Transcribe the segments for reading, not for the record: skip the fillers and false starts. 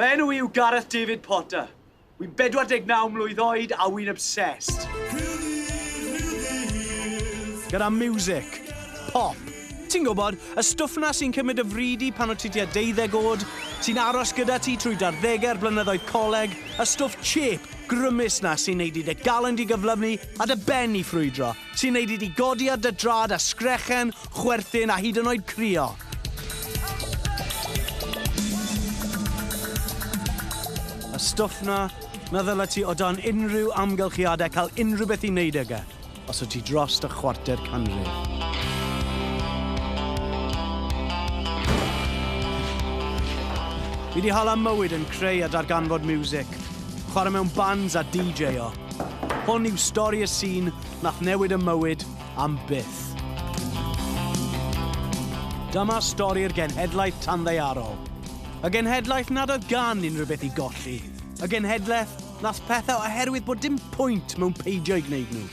Fy enw i yw Gareth David Potter. Wy'n 49 mlwydd oed a wy'n obsessed. Gyda music. Pop. Ti'n gwybod, y stwff 'na sy'n cymryd y fryd i pan o't ti tua deuddeg oed, sy'n aros gyda ti trwy d'arddegau'r blynyddoedd coleg, y stwff cheap, grymus 'na sy'n neud i dy galon di gyflymu a dy ben i ffrwydro, sy'n neud i di godi ar dy drad a sgrechen, chwerthin a hyd yn oed crio. Y stwff 'na, na ddylet ti o dan unrhyw amgylchiadau cael unrhyw beth i wneud ag e, os wyt ti dros dy chwarter canrif. Fi 'di hala mywyd yn creu a darganfod miwsig, chwarae mewn bands a DJ-o. Hwn yw stori y sîn nath newid 'y mywyd am byth. Dyma stori'r genhedlaeth tanddaearol. Y genhedlaeth nad oedd gan unrhyw beth i golli. Y genhedlaeth nath pethau oherwydd bod dim pwynt mewn peidio i gwneud nhw.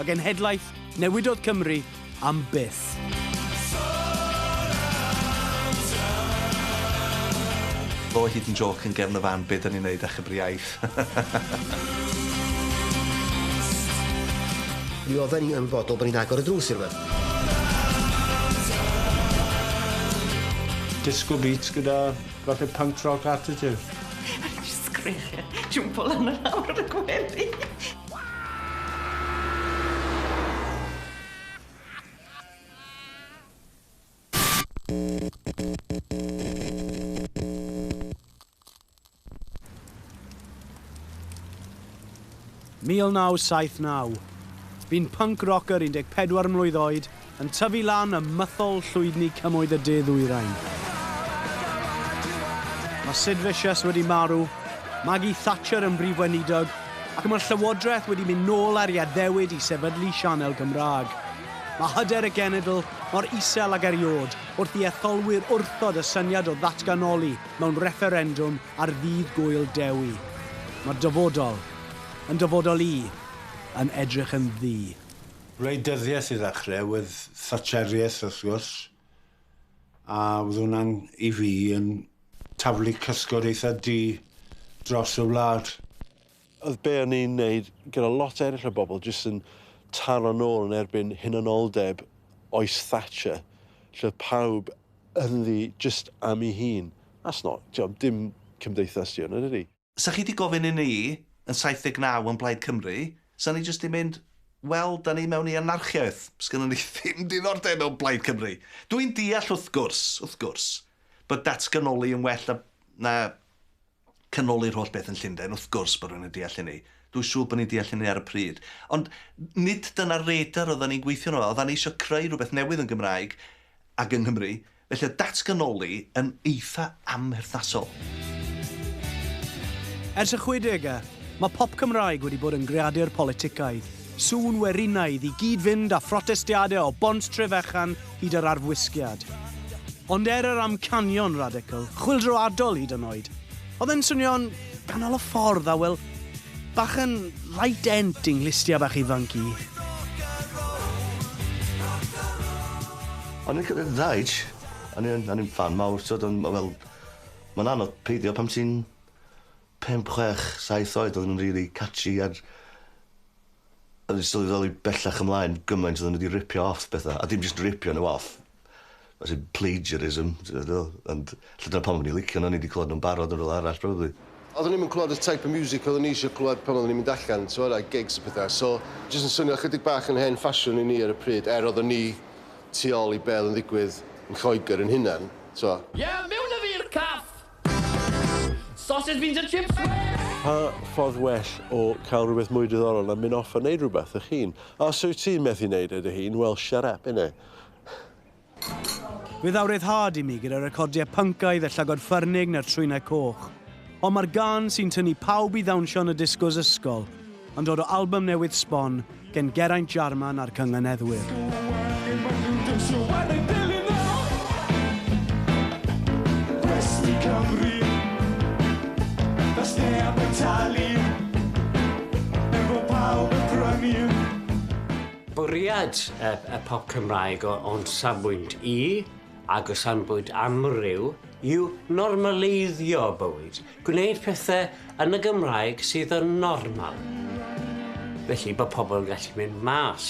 Y genhedlaeth newidodd Cymru am byth. Fo hyd yn jôc yn gefn y fan be' 'dan ni'n neud achub yr iaith. Mi oedden ni'n ymwybodol bod ni'n agor y drws i rywbeth. Disco beats gyda falle punk rock attitude. O'n i jyst sgrechian, jwmpo lan a lawr ar y gwely. ...1979. Bu'n punk rocker 14 mlwydd oed, yn tyfu lan ym mythol llwydni cymoedd y De Ddwyrain. Mae Sid Vicious wedi marw, Maggie Thatcher yn brif weinidog, ac mae'r Llywodraeth wedi mynd nôl ar ei addewid i sefydlu sianel Gymraeg. Mae hyder y genedl mor isel ag eriôd wrth i etholwyr wrthod y syniad o ddatganoli mewn refferendwm ar ddydd Gŵyl Dewi. Mae'r dyfodol, yn dyfodol i, yn edrych yn ddu. Gwleidyddiaeth i ddechrau, with Thatcheriaeth wrth gwrs, a oedd hwnna'n, i fi, yn taflu cysgod eitha du dros y wlad. Oedd be o'n i'n neud gyda lot eraill o bobl jyst yn taro nôl yn erbyn hunanoldeb oes Thatcher, lle oedd pawb ynddi jyst am ei hun. That's not, t'o', dim cymdeithas 'di hwnna, dydi? Sa chi 'di gofyn i ni yn 79 yn Plaid Cymru, sa ni jyst 'di mynd, wel, 'da ni mewn i anarchiaeth, sgynnon ni ddim diddordeb mewn Plaid Cymru. Dwi'n deall wrth gwrs, wrth gwrs, bod datganoli yn well na na canoli'r holl beth yn Llundain, wrth gwrs bod rhywun yn deall hynny. Dwi'n siŵr bod ni'n deall hynny ar y pryd. Ond nid dyna'r radar oeddan ni'n gweithio arno fo, oeddan ni eisiau creu rhywbeth newydd yn Gymraeg ac yng Nghymru, felly oedd datganoli yn eitha amherthnasol. Ers y chwedegau, mae pop Cymraeg wedi bod yn greadur politicaidd, sŵn werinaidd i gyd-fynd â phrotestiadau o Bont Trefechan hyd yr Arfwisgiad. Ond er yr amcanion radical, chwyldroadol hyd yn oed, oedd e'n swnio'n ganol y ffordd a, wel, bach yn light ent i'n nghlustiau bach ifanc i. O'n i'n licio The Edge. O'n i yn, o'n i'n ffan mawr, t'od, ond ma' fel, mae'n anodd peidio pan ti'n 5, 6, 7 oed, oedden nhw'n really catchy a'r O'n i'n sylweddoli bellach ymlaen gymaint oedden nhw wedi ripio off betha, a dim jyst ripio nhw off, as in plagiarism, ti'n gwbod feddwl? Ond ella dyna pam o'n i'n licio nhw, o'n i 'di clywed nhw'n barod yn rywle arall probably. Oedden ni'm yn clywed y type of music oedden ni eisiau clywed pan oedden ni'n mynd allan, t'mod, ar gigs a petha, so jyst yn swnio chydig bach yn hen ffasiwn i ni ar y pryd, er oedden ni tu ôl i be' oedd yn ddigwydd yn Lloegr yn hunan, t'mo'. Ie, mewn â fi i'r caff! Sausage, beans and chips! Pa ffordd well o cael rhywbeth mwy diddorol na mynd off a neud rhywbeth eich hun? Os wyt ti'n methu neud e dy hun, wel, shut up, innit? Fe ddaw ryddhad i mi gyda recordiau pyncaidd y llygod ffyrnig na'r trwynau coch. Ond mae'r gân sy'n tynnu pawb i ddawnsio yn y disgos ysgol yn dod o albym newydd sbon gen Geraint Jarman a'r Cynganeddwyr. Bwriad y, y pop Cymraeg o'n safbwynt i, ac o safbwynt amryw, yw normaleiddio bywyd, gwneud pethau yn y Gymraeg sydd yn normal. Felly bod pobl yn gallu mynd mas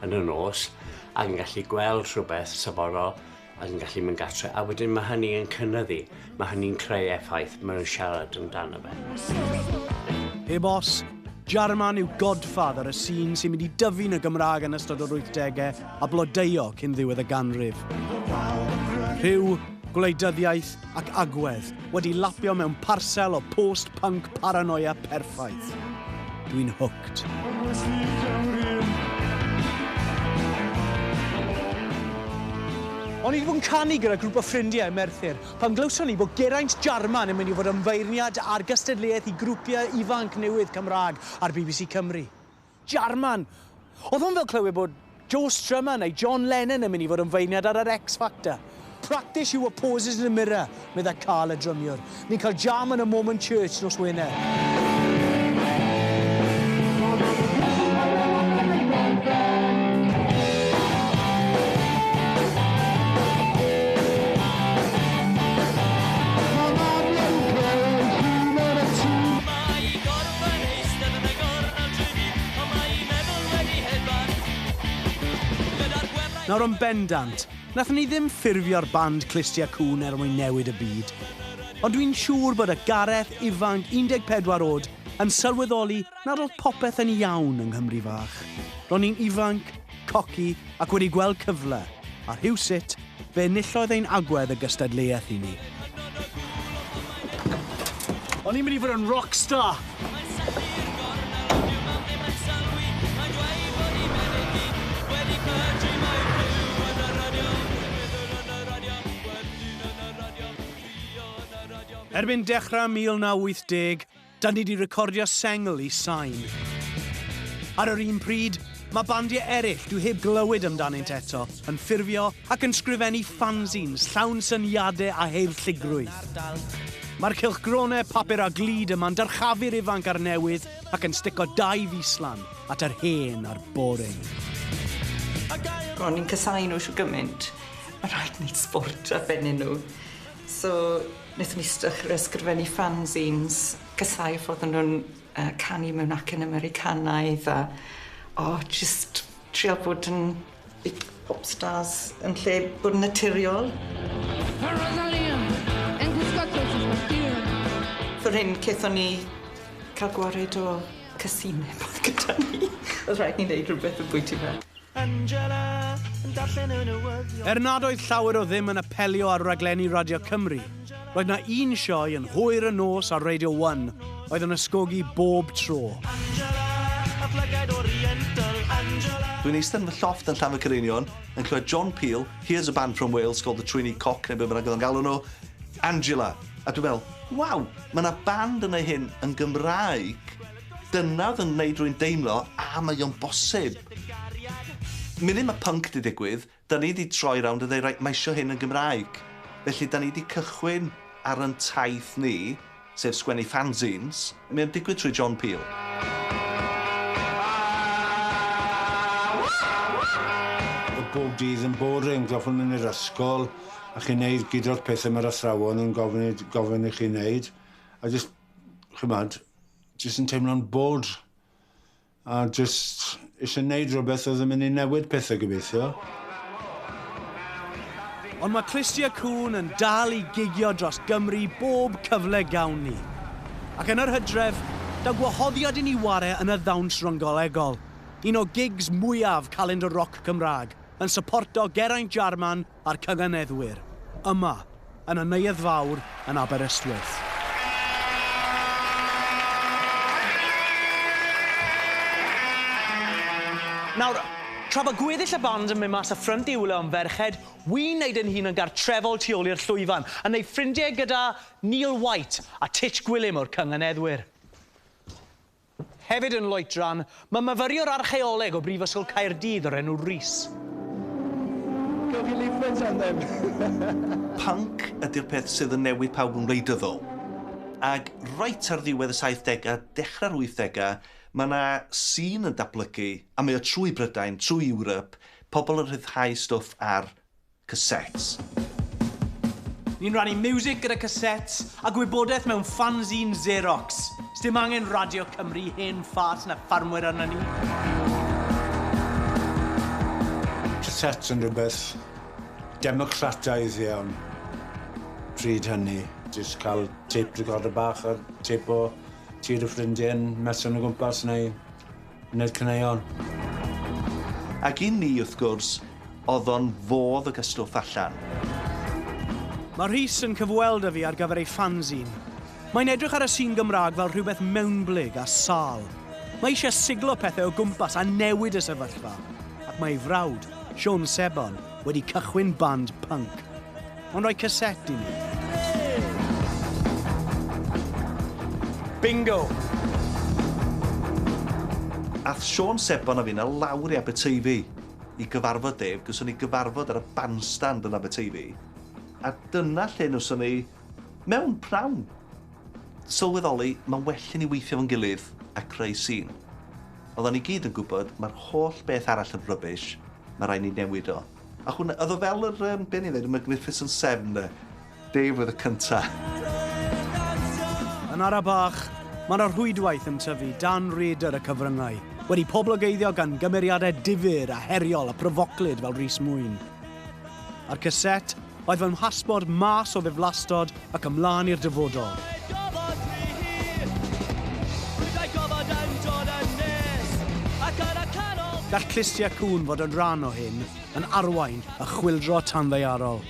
yn y nos ac yn gallu gweld rhywbeth safonol ac yn gallu mynd gatre. A wedyn mae hynny yn cynyddu, mae hynny'n creu effaith, maen nhw'n siarad amdano fe. Heb os, Jarman yw godfather y sîn sy'n mynd i dyfu'n y Gymraeg yn ystod yr 80au a blodeuo cyn ddiwedd y ganrif. Rhyw, gwleidyddiaeth ac agwedd wedi lapio mewn parsel o post-punk paranoia perffaith. Dwi'n hooked. O'n i wedi bod yn canu gyda grŵp o ffrindiau ym Merthyr pan glywson ni bod Geraint Jarman yn mynd i fod yn feirniad ar gystadleuaeth i grwpiau ifanc newydd Cymraeg ar BBC Cymru. Jarman! Oedd hwn fel clywed bod Joe Strummer neu John Lennon yn mynd i fod yn feirniad ar yr X Factor. Practice your poses in the mirror, meddai Carl y drymiwr. Ni'n cael jam yn y Mormon Church nos Wener. Nawr yn bendant, nathon ni ddim ffurfio'r band Clustia Cŵn er mwyn newid y byd. Ond dwi'n siŵr bod y Gareth ifanc 14 oed yn sylweddoli nad oedd popeth yn iawn yng Nghymru fach. Ro'n i'n ifanc, coci ac wedi gweld cyfle, a rhywsut fe enillodd ein agwedd y gystadleuaeth i ni. O'n i'n mynd i fod yn rockstar! Erbyn dechrau 1980, da ni wedi recordio sengl i Sain. Ar yr un pryd, mae bandiau eraill dwi heb glywed amdanynt eto yn ffurfio ac yn sgrifennu fanzines llawn syniadau a haerllugrwydd. Mae'r cylchgronau papur a glud yma'n dyrchafu'r ifanc a'r newydd ac yn stico dau fuslan at yr hen a'r boring. Ro'n i'n casáu nhw shwd gymaint. Mae rhaid wneud sport ar ben nhw. So, wnaethon ni dechrau ysgrifennu fanzines, casáu y ffordd o'n nhw'n canu mewn acen Americanaidd a just trial bod yn big pop stars yn lle bod yn naturiol. Ffor hyn, cethon ni cael gwared o casineb oedd gyda ni. Oedd rhaid ni wneud rhywbeth yn bwyty fe. Er nad oedd llawer o ddim yn apelio ar raglenni Radio Cymru, roedd na un sioe yn hwyr y nos ar Radio 1 oedd yn ysgogi bob tro. Dwi'n eistedd yn fy llofft yn Llanfair Caereinion yn clywed John Peel, here's a band from Wales called the Trini Cock, neu be bynnag oedd o'n galw nhw, Angela. A dwi'n meddwl, waw, mae yna band yn ei hyn yn Gymraeg. Dyna oedd yn gwneud rwy'n deimlo, a mae o'n bosib. Munud mae punk di digwydd, da ni di troi rownd a dweud, right, mae isio hyn yn Gymraeg. Felly, da ni di cychwyn ar yn taith ni, sef sgwennu fanzines. Mae'n digwydd trwy John Peel. Oedd bob dydd yn boring, goffod mynd i'r ysgol, a chi'n neud gyd o'r pethau mae'r athrawon yn gofyn i chi wneud. A just, chymod, just yn teimlo'n bored. A just eisiau neud rhywbeth oedd yn mynd i newid pethau gobeithio. Ond mae Clustia Cŵn yn dal i gigio dros Gymru bob cyfle gawn ni. Ac yn yr hydref, daw gwahoddiad i ni ware yn y ddawns rhyng-golegol. Un o gigs mwyaf calendar roc Cymraeg, yn supporto Geraint Jarman a'r Cynghanneddwyr. Yma, yn y Neuadd Fawr yn Aberystwyth. Nawr, tra bod gweddill y band yn mynd mas y ffrynt i wylio am ferched, wi'n neud yn hun yn gartrefol tu ôl i'r llwyfan, a neud ffrindiau gyda Neil White a Titch Gwilym o'r Cynghanneddwyr. Hefyd yn loetran, mae myfyriwr archeoleg o Brifysgol Caerdydd o'r enw Rhys. Punk ydy'r peth sydd yn newid pawb yn wleidyddol. Ac reit ar ddiwedd y 70au, dechrau'r 80au, mae yna sîn yn datblygu, a mae o trwy Brydain, trwy Ewrop, pobl yn rhyddhau stwff ar cassettes. Ni'n rhannu music gyda cassettes a gwybodaeth mewn fanzine Xerox. Sdim angen Radio Cymru hen ffas na ffarmwyr arna ni. Cassettes yn rhywbeth democrataidd iawn pryd hynny. Jyst cael tape recorder bach a tape o tir y ffrindiau yn mesan o gwmpas neu wneud caneuon. Ac i ni, wrth gwrs, oedd o'n fodd o gael stwff allan. Mae Rhys yn cyfweld â fi ar gyfer ei fanzine. Mae'n edrych ar y sîn Gymraeg fel rhywbeth mewnblyg a sâl. Mae eisiau siglo pethau o gwmpas a newid y sefyllfa. Ac mae ei frawd, Siôn Sebon, wedi cychwyn band punk. Mae'n rhoi cassette i mi. Bingo! Ath Siôn Sebon a fi na lawr i Aberteifi i gyfarfod Dave, gawson ni gyfarfod ar y bandstand yn Aberteifi. A dyna lle nwson ni, mewn prawn, sylweddoli, mae'n well i ni weithio fo'n gilydd a creu sîn. Oedden ni gyd yn gwybod, mae'r holl beth arall yn rubbish, mae rhaid ni newid o. A hwnna, oedd o fel yr, be ni ddweud, y Magnificent Seven, de. Dave oedd y cynta. Yn ara bach, mae yna rhwydwaith yn tyfu dan rhaeadr y cyfryngau, wedi poblogeiddio gan gymeriadau difyr a heriol a pryfoclyd fel Rhys Mwyn. A'r caset oedd fy mhasbort mas o ddiflastod ac ymlaen i'r dyfodol. Gall Clustia Cŵn fod yn rhan o hyn, yn arwain y chwyldro tanddaearol.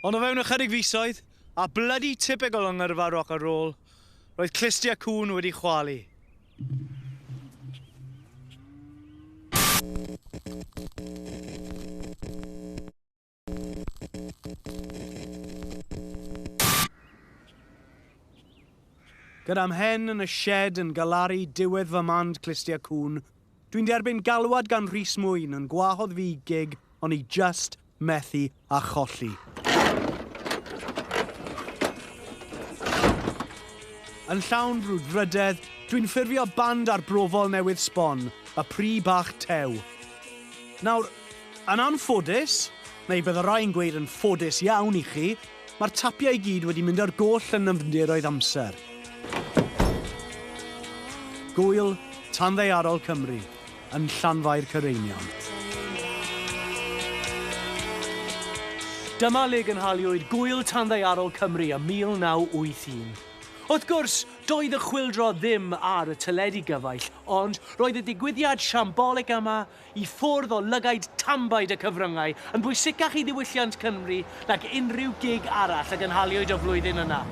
Ond o fewn ychydig fisoedd, a bloody typical yng ngyrfa rock and roll, roedd Clustia Cŵn wedi chwalu. Gyda mhen yn y shed yn galaru diwedd fy mand Clustia Cŵn, dwi'n derbyn galwad gan Rhys Mwyn yn gwahodd fi i gig, ond i just methu a cholli. Yn llawn brwdfrydedd, dwi'n ffurfio band arbrofol newydd sbon, y Pry Bach Tew. Nawr, yn anffodus, neu bydde rai'n gweud yn ffodus iawn i chi, mae'r tapiau i gyd wedi mynd ar goll yn nyfnderoedd amser. Gwyl Tanddaearol Cymru yn Llanfair Caereinion. Dyma le gynhaliwyd Gwyl Tanddaearol Cymru ym 1981. Wrth gwrs, doedd y chwyldro ddim ar y teledu gyfaill, ond roedd y digwyddiad siambolic yma i ffwrdd o lygaid tanbaid y cyfryngau yn bwysicach i ddiwylliant Cymru nag unrhyw gig arall a gynhaliwyd y flwyddyn yna.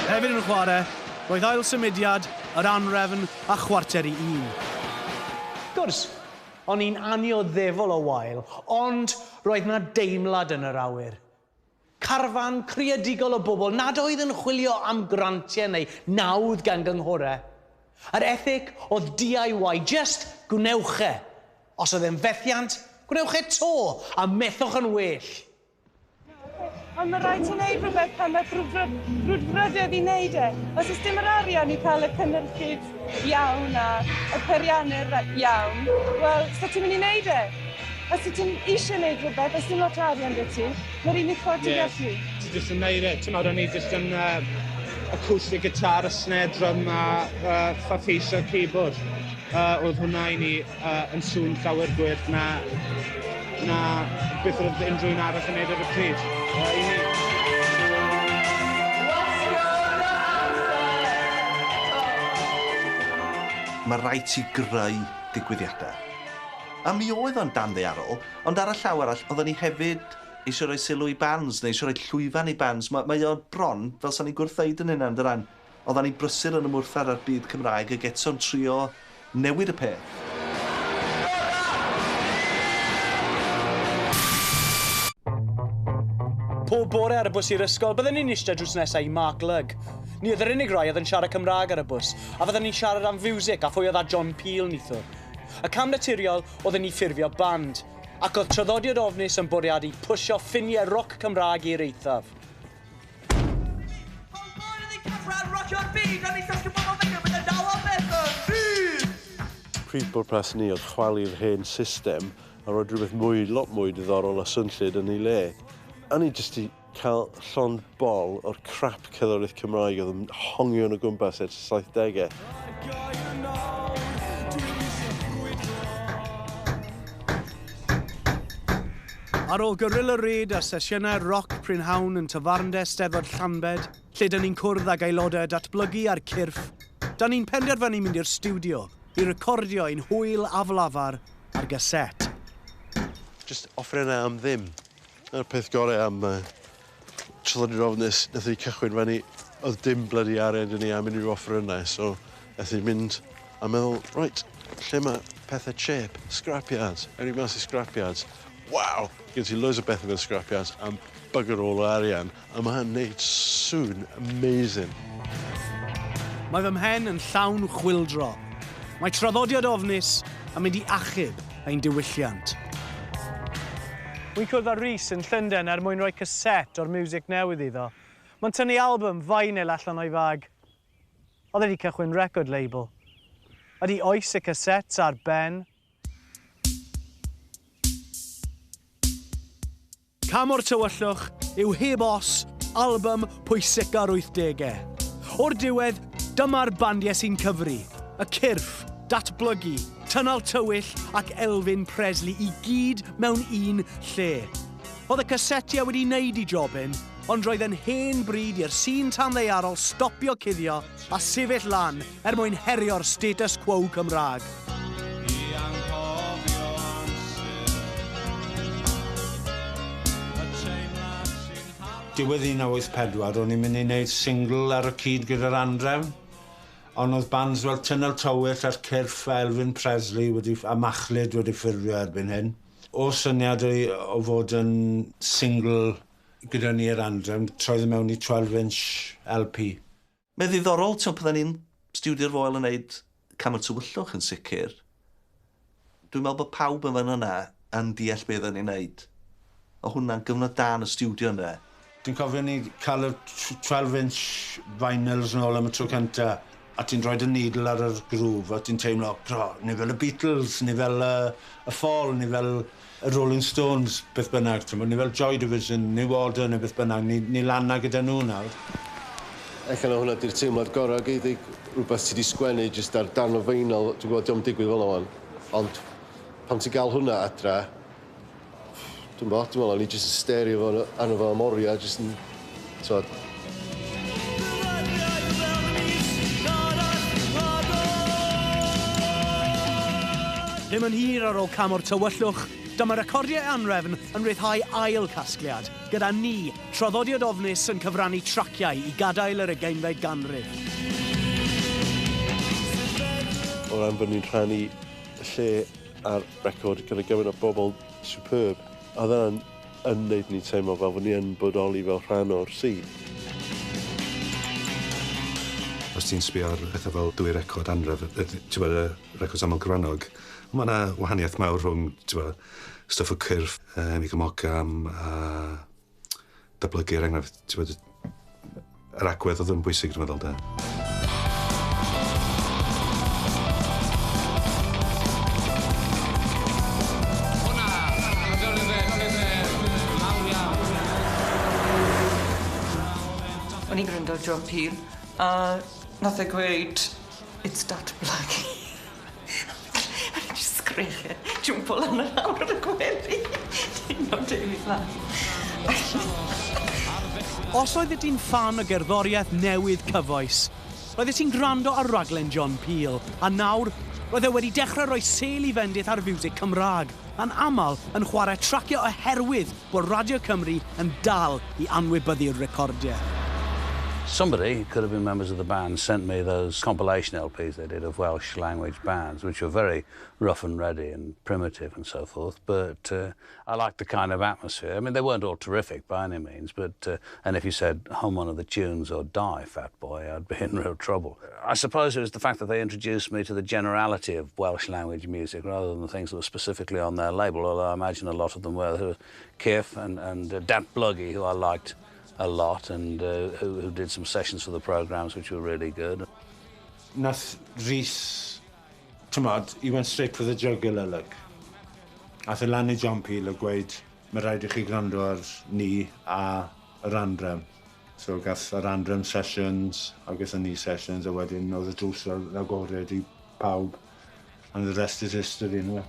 Hefyd yn chwarae, roedd ail symudiad, yr anrefn a 12:45. Wrth gwrs, o'n i'n annioddefol o wael, ond roedd 'na deimlad yn yr awyr. Carfan creadigol o bobl nad oedd yn chwilio am grantiau neu nawdd gan gynghorau. Yr ethic oedd DIY, just gwnewch e. Os oedd e'n fethiant, gwnewch e 'to, a methwch yn well. Ond mae rhaid ti wneud rhywbeth pan mae brwdfrydedd i wneud e. Os oes dim yr arian i cael y cynhyrchydd iawn a y peiriannydd iawn, wel, so ti'n mynd i wneud e? Os wyt ti'n eisiau wneud rhywbeth, os dim lot o arian 'da ti, mae'r unig ffordd ti'n gallu. Ti jyst yn neud e. Ti'n meddwl, o'n i jyst yn acoustic guitar, a snare drum a Farfisa keyboard. Oedd hwnna i ni yn sŵn llawer gwell na beth oedd unrhyw un arall yn neud ar y pryd. I ni. Mae rhaid ti greu digwyddiadau. A mi oedd o'n danddaearol, ond ar y llaw arall, oedden ni hefyd eisiau rhoi sylw i bands, neu eisiau rhoi llwyfan i bands. Mae o'n bron, fel sa'n ni'n gwrthddeud yn hynna, yn Oedden ni'n brysur yn ymwrthod ar byd Cymraeg ac eto'n trio newid y peth. Pob bore ar y bws i'r ysgol, bydden ni'n eistedd drws nesaf i Mark Lugg. Ni oedd yr unig rai oedd yn siarad Cymraeg ar y bws, a fydden ni'n siarad am fiwsig a phwy oedd â John Peel nithwr. Y cam naturiol oedd ni ffurfio band, ac oedd traddodiad ofnus yn bwriadu pwsio ffiniau roc Cymraeg i'r eithaf. Prif bwrpas ni oedd chwalu'r hen system a rhoi rhywbeth mwy, lot mwy diddorol a swnllyd yn ei le. A ni jyst i cael llond bol o'r crap cerddoriaeth Cymraeg oedd yn hongion o gwmpas ers y 70au. Ar ôl Gorilla Raid a sesiynau roc prynhawn yn tafarndau Steddfod Llanbed, lle dyn ni'n cwrdd ag aelodau datblygu a'r cyrff, dyn ni'n penderfynu mynd i'r stiwdio i recordio ein hwyl aflafar ar gyset. Just offer yna am ddim. Dyna'r peth gorau am Traddodiad Ofnus, nath ni cychwyn fyny, oedd dim bloody arian dyn ni am unrhyw offer yna, so nath ni mynd a meddwl, right, lle mae pethau cheap? Scrapyards. Ewn ni mas i scrapyards. Waw! Gen ti loads o bethau mewn scrapyards am bugger all o arian, a mae hynny'n neud sŵn amazing. Mae fy mhen yn llawn chwildro. Mae traddodiad ofnus yn mynd i achub ein diwylliant. Wy'n cwrdd â Rhys yn Llundain er mwyn rhoi caset o'r music newydd iddo. Mae'n tynnu album vinyl allan o'i fag. Oedd wedi cychwyn record label. Ydy oes y cassettes ar ben? Cam o'r Tywyllwch yw heb os album pwysica'r 80au. O'r diwedd, dyma'r bandiau sy'n cyfri. Y Cyrff, Datblygu, Tynal Tywyll ac Elfyn Presley i gyd mewn un lle. Oedd y casetiau wedi wneud i jobyn, ond roedd yn hen bryd i'r sîn tanddaearol stopio cuddio a sefyll lan er mwyn herio'r status quo Cymraeg. Diwedd 1984, o'n i'n mynd i wneud single ar y cyd gyda'r Anhrefn. Ond oedd bands fel Tynal Tywyll a'r Cyrff a Elfyn Presley wedi, a Machlud wedi ffurfio erbyn hyn. O syniad o fod yn single gyda ni yr Anhrefn, troedd mewn i 12-inch LP. Mae'n ddiddorol, ti'n meddwl, ni'n stiwdio'r Foel yn neud Cam o'r Tywyllwch yn sicr. Dwi'n meddwl bod pawb yn fan yna yn deall beth o'n i'n neud. O hwnna'n gyfnod da yn y stiwdio yna. Dwi'n cofio ni cael y 12-inch vinyls yn ôl am y tro cynta, a ti'n rhoi y needle ar yr groove, a ti'n teimlo, cro, ni fel y Beatles, ni fel y Fall, ni fel y Rolling Stones, beth bynnag, ti'n ni fel Joy Division, New Order, neu beth bynnag, ni lan na gyda nhw nawr. Ella na hwnna di'r teimlad gorau geiddi, rhywbeth ti di sgwennu jyst ar darn o vinyl, dwi'n gwybod dio'm digwydd fel yna, ond pan ti'n gael hwnna adra, dwi'n meddwl, dwi'n meddwl, o'n i jyst yn sterio fo arno fo am oriau, jyst yn, t'wod. Ddim yn hir ar ôl Cam o'r Tywyllwch, dyma recordiau Anhrefn yn rhyddhau ail casgliad, gyda ni, traddodiad ofnus yn cyfrannu traciau i gadael yr ugeinfed ganrif. O ran bod ni'n rhannu lle ar record gyda gymaint o bobl superb, a oedd hwnna'n yn neud ni teimlo fel bod ni yn bodoli fel rhan o'r scene. Os ti'n sbio ar pethau fel dwy record Anhrefn, ti'n gwbod, y records aml gyfrannog, mae yna wahaniaeth mawr rhwng, ti'n gwbod, stwff o Cyrff, Igam Ogam a Datblygu, er enghraifft, ti'n gwbod, yr agwedd oedd yn bwysig, dwi'n meddwl, de. O'n i'n gwrando ar John Peel, a nath e gweud, it's Datblygu. A o'n i'n just sgrechian, jwmpo lan a lawr ar y gwely. Teimlo David lan. Os oeddet ti'n ffan o gerddoriaeth newydd cyfoes, roeddet ti'n gwrando ar raglen John Peel, a nawr roedd e wedi dechrau rhoi sêl i fendith ar fiwsig Cymraeg, a'n aml yn chwarae tracio oherwydd bod Radio Cymru yn dal i anwybyddu'r recordiau. Somebody, could have been members of the band, sent me those compilation LPs they did of Welsh language bands, which were very rough and ready and primitive and so forth, but I liked the kind of atmosphere. I mean, they weren't all terrific by any means, but, and if you said, hum one of the tunes or die, fat boy, I'd be in real trouble. I suppose it was the fact that they introduced me to the generality of Welsh language music rather than the things that were specifically on their label, although I imagine a lot of them were. There was Cyrff and Datblygu, who I liked a lot, and who did some sessions for the programmes which were really good. Nath Rhys, t'mod, he went straight for the jugular, like. Ath e lan i John Peel a gweud, mae rhaid i chi gwrando ar ni a yr Anhrefn. So gath yr Anhrefn sessions, a gath ni sessions, a wedyn oedd y drws agored i pawb, and the rest is history, anyway.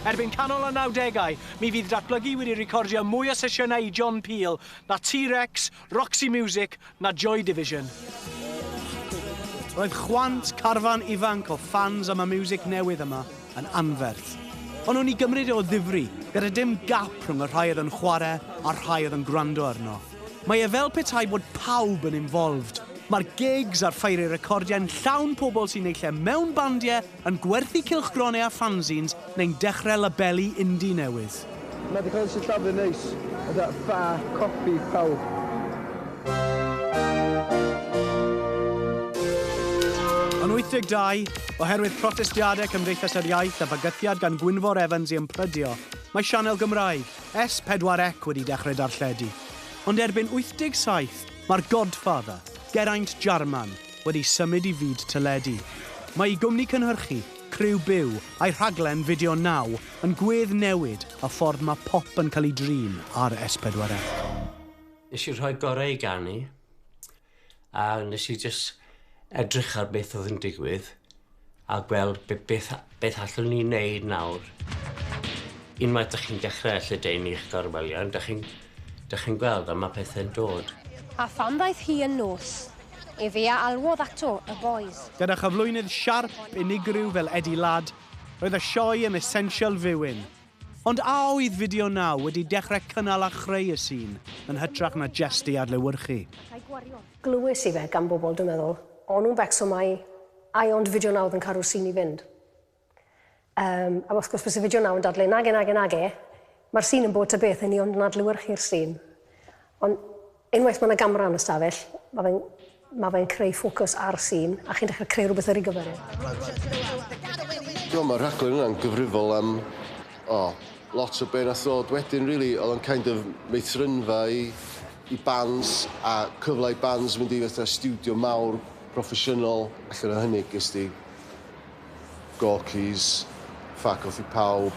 Erbyn canol y 90au, mi fydd Datblygu wedi recordio mwy o sesiynau i John Peel na T-Rex, Roxy Music na Joy Division. Roedd chwant carfan ifanc o fans am y music newydd yma yn anferth. Ond o'n i gymryd o ddifri, gyda dim gap rhwng y rhai oedd yn chwarae a'r rhai oedd yn gwrando arno. Mae e fel petai bod pawb yn involved. Mae'r gigs a'r ffeiriau recordiau'n llawn pobl sy'n neud lle mewn bandiau, yn gwerthu cylchgronau a fanzines, neu'n dechrau labelu indie newydd. Mae wedi cael ei sillafu neis, a ffa copi pawb. Yn 82, oherwydd protestiadau Cymdeithas yr Iaith a bygythiad gan Gwynfor Evans i ymprydio, mae sianel Gymraeg, S4C wedi dechrau darlledu. Ond erbyn 87, mae'r Godfather, Geraint Jarman, wedi symud i fyd teledu. Mae ei gwmni cynhyrchu, Criw Byw, a'i rhaglen Fideo 9 yn gwedd newid a ffordd mae pop yn cael ei drin ar S4C. Nes i rhoi gorau i ganu, a nes i just edrych ar beth oedd yn digwydd a gweld beth allwn ni wneud nawr. Unwaith dych chi'n dechrau lledaenu'ch gorwelion, dych chi'n gweld a mae pethau'n dod. A phan ddaeth hi yn nos, efe a alwodd ato y boys. Gyda chyflwynydd siarp unigryw fel Eddie Ladd, roedd y sioe yn essential viewing. Ond a oedd Fideo 9 wedi dechrau cynnal a chreu y sîn yn hytrach na jest ei adlewyrchu? Glywes i fe gan bobl, dwi'n meddwl, o'n nhw'n becso mai ai ond Fideo 9 yn cadw'r sîn i fynd. A wrth gwrs, bys y Fideo 9 yn dadlau, nage, nage, nage, mae'r sîn yn bod ta beth, yn ni ond yn adlewyrchu'r sîn. Ond unwaith mae yna gamera yn y stafell, mae fe'n creu ffocws ar sîn, a chi'n dechrau creu rhywbeth ar ei gyfer e. Dwi'n mae'r rhaglen yna'n gyfrifol am lot o be nath ddod wedyn, really. Oedd o'n kind of meithrynfa i bands a cyfle i bands mynd i fatha studio mawr, proffesiynol. Allan o hynny, ges di Gorky's, Ffa Coffi Pawb,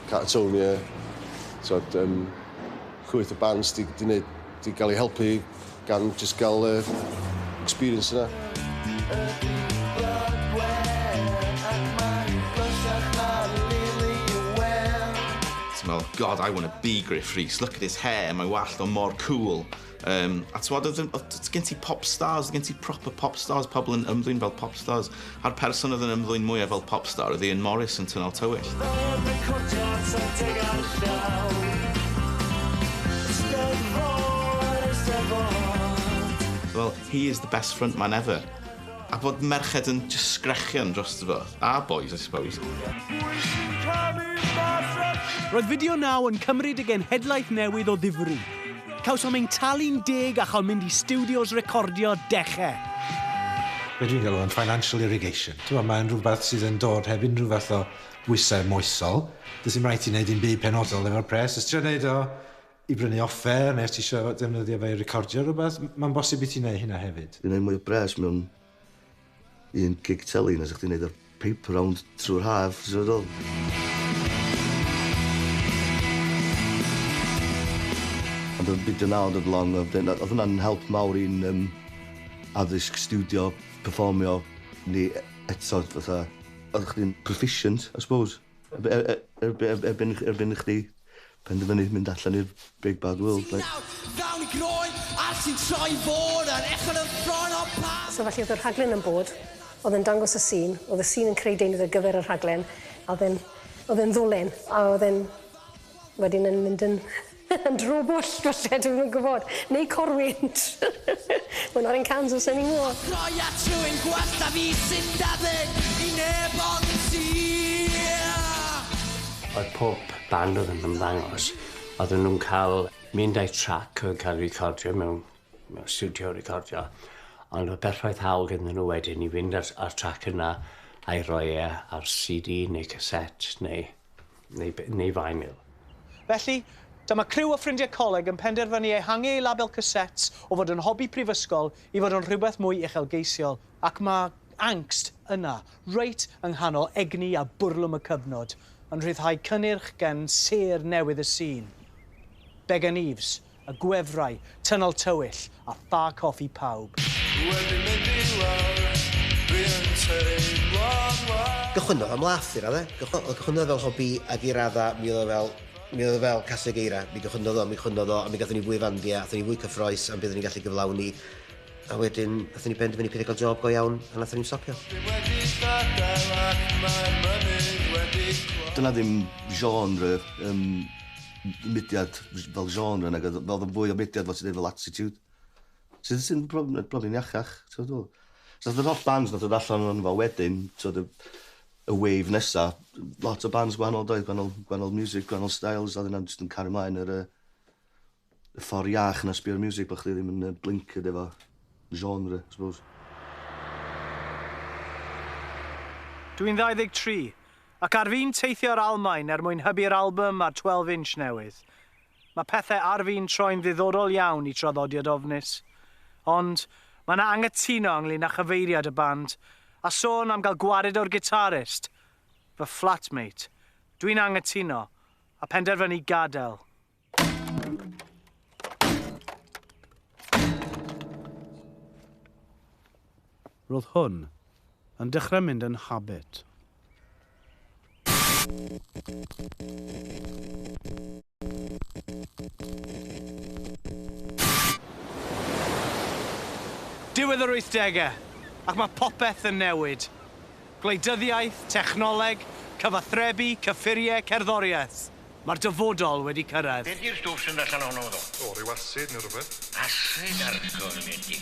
Catatonia, so, chwyth o bands di gael ei helpu gan just gael experience yna. Ti'n meddwl, God, I want to be Gruff Rhys. Look at his hair, mae wallt o mor cool. A ti'n meddwl, oedd gen ti pop stars, gen ti proper pop stars, pobl yn ymddwyn fel pop stars. A'r person oedd yn ymddwyn mwyaf fel pop star oedd Ian Morris yn Tynal Tywyll. Well, he is the best frontman ever. A bod merched yn just sgrechian dros fo. A boys, I suppose. Roedd Fideo 9 yn cymryd y genhedlaeth newydd o ddifri. Cawsom ein talu'n deg a chael mynd i studios recordio dechrau. Be dwi'n galw yn financial irrigation. Mae'n rhywbeth sydd yn dod heb unrhyw fath o bwysau moesol. Does dim rhaid ti wneud un byd penodol efo'r pres. Os ti'n wneud o i brynu offer, neu os ti eisiau defnyddio fe i recordio rhywbeth, mae'n bosib i ti wneud hynna hefyd. Dwi'n gwneud mwy o bres mewn un gig teli na sa'ch ti'n gwneud ar paper round trwy'r haf, ti'n meddwl? Ond oedd Fideo 9 yn dod along, oedd hwnna'n help mawr i'n addysg, studio, performio ni eto, fatha, oedd chdi'n proficient, I suppose. Erbyn chdi penderfynu mynd allan i'r big bad world. Like. So felly oedd y rhaglen yn bod, oedd yn dangos y sîn, oedd y sîn yn creu deunydd ar gyfer y rhaglen, a oedd yn Oedd e'n ddwlen, a oedd e'n wedyn yn mynd yn drwbwll, falle, dwi'm yn gwybod. Neu corwynt. We're not in Kansas anymore. Troi at rhywun gwell a fi sy'n debyg i neb ond ti. Oedd pob band oedd yn ymddangos, oedden nhw'n cael mynd â'i track oedd yn cael recordio mewn studio recordio, ond oedd berffaith hawl gyda nhw wedyn i fynd ar track yna a'i roi e ar CD neu cassette neu vinyl. Felly, dyma criw o ffrindiau coleg yn penderfynu ehangu eu label cassettes o fod yn hobi prifysgol i fod yn rhywbeth mwy uchelgeisiol. Ac mae angst yna, reit yng nghanol egni a bwrlwm y cyfnod, yn rhyddhau cynnyrch gan sêr newydd y sîn. Began Eves, y gwefrau, Tynal Tywyll a Ffa Coffi Pawb. Wedi mynd i lawr, dwi'n teimlo'n wael. Gychwynnodd am laff i raddau. Gychwynnodd fel hobi ac i raddau mi oedd o fel, mi oedd o fel caseg eira. Mi gychwynnodd o, mi gychwynnodd o, a mi gathon ni fwy fandiau, athon ni fwy cyffroes am beth o'n ni'n gallu gyflawni. A wedyn, athon ni benderfynu peidio cael job go iawn, a nathon ni'n stopio. Wedi gadael ac mae'r mynydd wedi cloi. Dyna ddim genre, mudiad fel genre, nag oedd fel fwy o mudiad fel ti'n dweud fel attitude. Sydd sy'n probably iachach, ti'n gwybod? So nath yr holl bands nath dod allan o'n fel wedyn, so y wave nesa, lot o bands gwahanol doedd, gwahanol music, gwahanol styles, a oedd jyst yn cario ymlaen yr y ffordd iach na sbio'r music, bod chdi ddim yn blinkered efo genre, I suppose. Dwi'n 23, ac ar fin teithio'r Almaen er mwyn hybu'r album a'r 12-inch newydd. Mae pethau ar fin troi'n ddiddorol iawn i traddodiad ofnus. Ond mae yna angytuno ynglyn â chyfeiriad y band, a sôn am gael gwared o'r gitarist, fy flatmate. Dwi'n angytuno, a penderfynu gadael. Roedd hwn yn dechrau mynd yn habit. Diwedd yr 80au, ac mae popeth yn newid. Gwleidyddiaeth, technoleg, cyfathrebu, cyffuriau, cerddoriaeth. Mae'r dyfodol wedi cyrraedd. Be di'r stwff sy'n allan ohono fo? O, ryw acid neu rhywbeth. Acid argoeliedig.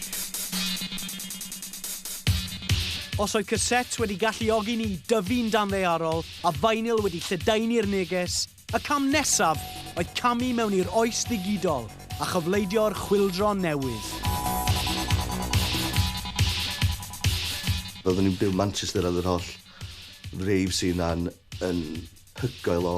Os oedd cassette wedi galluogi ni i dyfu'n danddaearol a vinyl wedi lledaenu'r neges, y cam nesaf oedd camu mewn i'r oes ddigidol a chyfleidio'r chwyldro newydd. Oeddwn ni'n byw Manchester oedd yr holl rave scene na'n yn hygoel o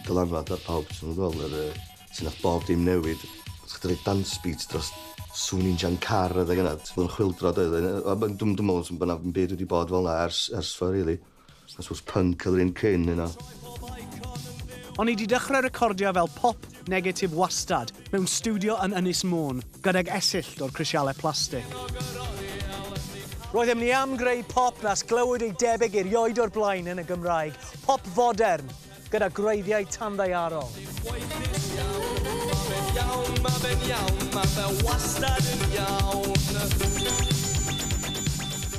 dylanwad ar pawb, ti'n gwybod, yr sy'n nath bob dim newid. Chdi rhoi dance beats dros sŵn injan car adeg yna, ti'n chwyldro doedd. Dwi'n meddwl bod 'na ddim byd wedi bod fel 'na ers fo, really. I suppose punk oedd yr un cyn yna. O'n i wedi dechrau recordio fel Pop Negatif Wastad mewn stiwdio yn Ynys Môn, gydag esyllt o'r crisialau plastig. Roeddem ni am greu pop nas glywyd ei debyg erioed o'r blaen yn y Gymraeg. Pop fodern, gyda gwreiddiau tanddaearol. Iawn, ma fe'n iawn, ma fe wastad yn iawn.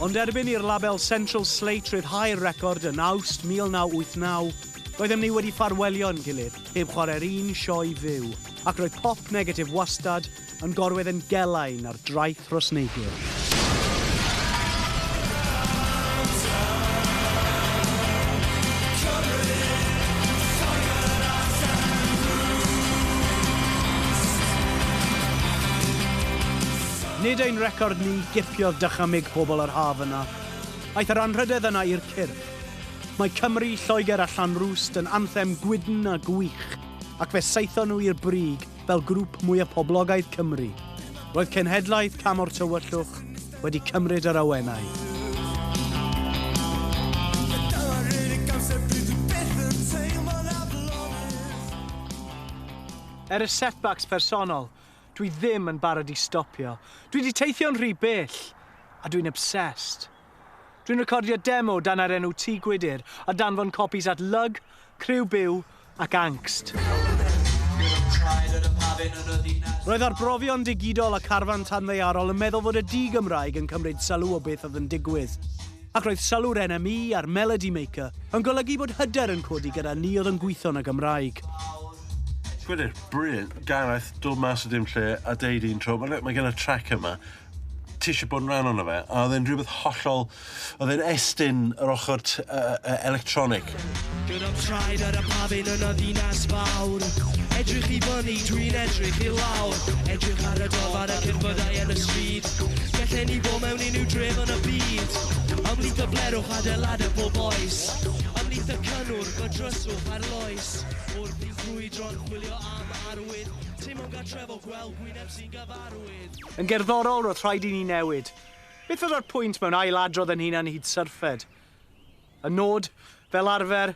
Ond erbyn i'r label Central Slate rhyddhau'r record yn Awst 1989, roeddem ni wedi ffarwelio'n gilydd, heb chwarae'r un sioe fyw, ac roedd Pop Negatif Wastad yn gorwedd yn gelain ar draeth Rhosneigr. Nid ein record ni gipiodd dychymyg pobl yr haf yna. Aeth yr anrhydedd yna i'r Cyrff. Mae Cymru, Lloegr a Llanrwst yn anthem gwydn a gwych, ac fe saethon nhw i'r brig fel grŵp mwyaf poblogaidd Cymru. Roedd cenhedlaeth Cam o'r Tywyllwch wedi cymryd yr awenau. Er y setbacks personol, dwi ddim yn barod i stopio. Dwi wedi teithio'n rhy bell, a dwi'n obsessed. Dwi'n recordio demo dan ar enw Tŷ Gwydyr a danfon copies at Lug, Criw Byw ac Angst. Roedd arbrofion digidol a carfan tanddaearol yn meddwl fod y di-Gymraeg yn cymryd sylw o beth oedd yn digwydd. Ac roedd sylw'r NME a'r Melody Maker yn golygu bod hyder yn codi gyda ni oedd yn gweithio yn y Gymraeg. Gwyd, brilliant. Gareth, dod mas o dim lle a deud un tro, mae gen y track yma, ti eisiau bod yn rhan ono fe, a oedd e'n rhywbeth hollol, oedd e'n estyn yr ochr electronic. Gyda'n traed ar y pafin yn y ddinas fawr. Edrych i fyny, dwi'n edrych i lawr. Edrych ar y dorf ar y cerbydau yn y stryd. Gallen ni bod mewn unrhyw dref yn y byd. Ymhlith y blerwch adeiladau pob oes. Ymhlith y cynnwrf, y dryswch a'r loes. Wrth i frwydro'n chwilio am arwydd. Teimlo'n gartrefol gweld gwyneb sy'n gyfarwydd. Yn gerddorol, roedd rhaid i ni newid. Beth oedd o'r pwynt mewn ailadrodd yn hunan hyd syrffed? Y nod, fel arfer,